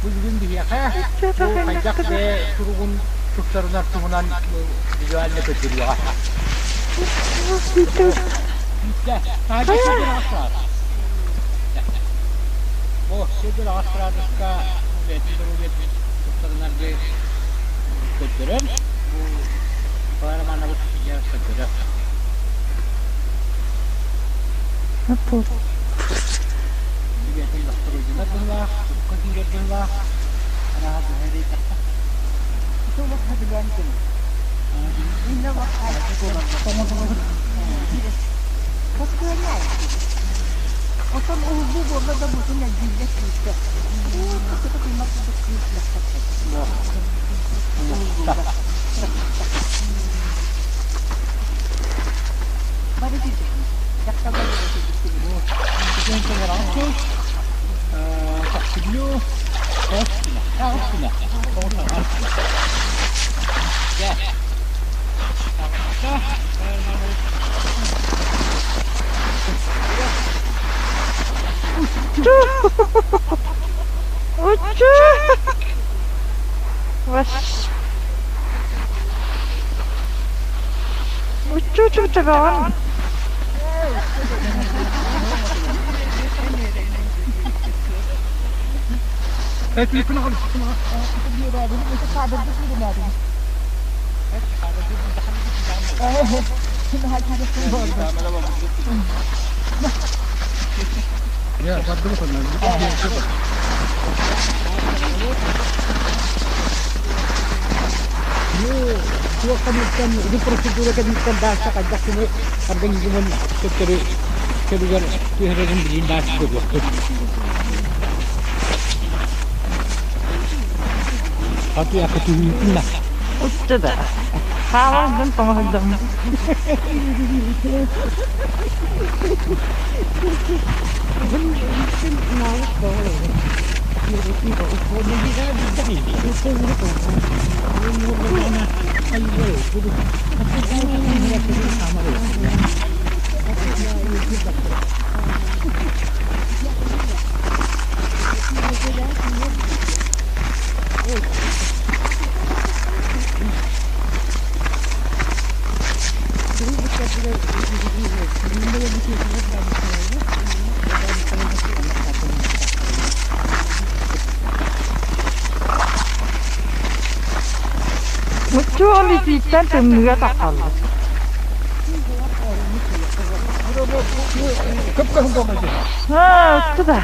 Бу бүгүн биһиэхэ бу хайдах бэйэ туругун тупсарынар туһунан визуально көрдөрүөҕэ. Биирдэ таһырдьа сылдьар аҕыс кыраадыс. Бу сылдьар аҕыс кыраадыска бэйэтин доруобуйатын тупсарынарга көрдөрөн, бу Николай Романович көрдөрөр. Бэйэтин настройданар быһыылаах, турукка киирэр быһыылаах, арааһа төһө эрэйдэххэ. Отон уһулбу буолла да бутун эргиллэ күүстэ. Бары Учу-чу-чугаҕын. Туох кэнниттэн, ити процедура кэнниттэн даача хайдах кини организмын төттөрү чөлүгэр түһэрэрин билигин даача көрүөхпүт. Хатыйакка түһүүтүн да. Утта да. Хаалан тоҥоһуйдум. Муччуол итииттэн тымныыга таххаллар. Аа, утта да.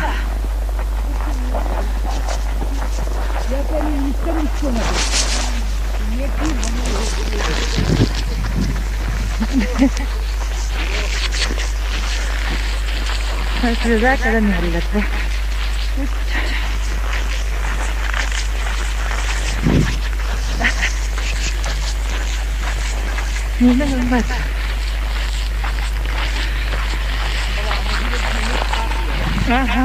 Сүрүлээ кэлэн иһэллэр да. Миэнэ ылбат. Аха.